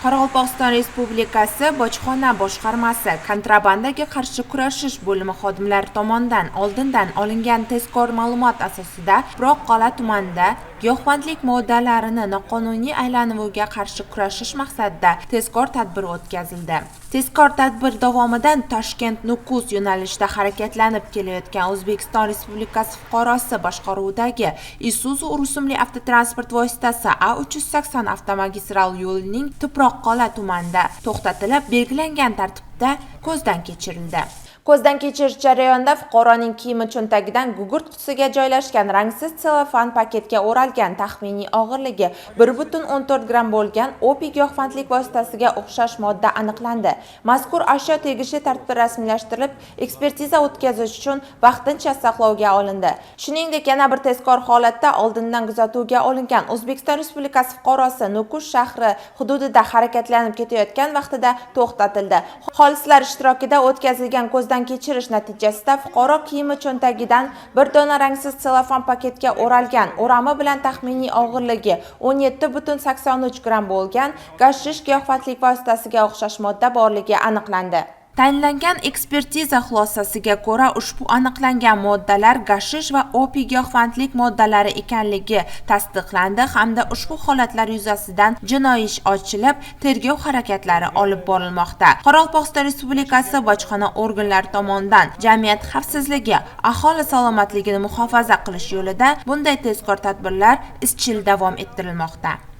Qoraqalpog'iston Respublikasi Bojxona boshqarmasi kontrabandaga qarshi kurashish bo'limi xodimlari tomonidan oldindan olingan tezkor ma'lumot asosida Tuproqqal'a tumanida giyohvandlik moddalarini noqonuniy aylanuviga qarshi kurashish maqsadida tezkor tadbir o'tkazildi. Tezkor tadbir davomida Toshkent-Nukus yo'nalishida harakatlanib kelayotgan O'zbekiston Respublikasi fuqarosi boshqaruvidagi Isuzu rusumli avtotransport vositasi A380 avtomagistral yo'lining Tuproqqal'a tumanida to'xtatilib, belgilangan tartibda ko'zdan kechirildi. Ko'zdan kechirish jarayonida fuqaroning kiyimi cho'ntagidan gugurt qutisiga joylashgan rangsiz tsellofan paketga o'ralgan taxminiy og'irligi 1,14 gramm bo'lgan opiy giyohvandlik vositasiga o'xshash modda aniqlandi. Mazkur ashyo tegishli tartibda rasmiylashtirilib, ekspertiza o'tkazish uchun vaqtincha saqlovga olindi. Shuningdek, yana bir tezkor holatda oldindan kuzatuvga olingan O'zbekiston Respublikasi fuqarosi Nukus shahri hududida harakatlanib ketayotgan vaqtida to'xtatildi. Xolislar ishtirokida o'tkazilgan ko'zdan kechirish natijasida fuqaro kiyimi cho'ntagidan bir dona rangsiz tsellofan paketga o'ralgan, o'rami bilan taxminiy og'irligi 17,83 gramm bo'lgan gashish giyohvandlik vositasiga o'xshash modda borligi aniqlandi. Tayinlangan ekspertiza xulosasiga ko'ra, ushbu aniqlangan moddalar gashish va opiy giyohvandlik moddalari ekanligi tasdiqlandi hamda ushbu holatlar yuzasidan jinoiy ish ochilib, tergov harakatlari olib borilmoqda. Qoraqalpog'iston Respublikasi bojxona organlari tomonidan jamiyat xavfsizligi, aholi salomatligini muhofaza qilish yo'lida bunday tezkor tadbirlar izchil davom ettirilmoqda.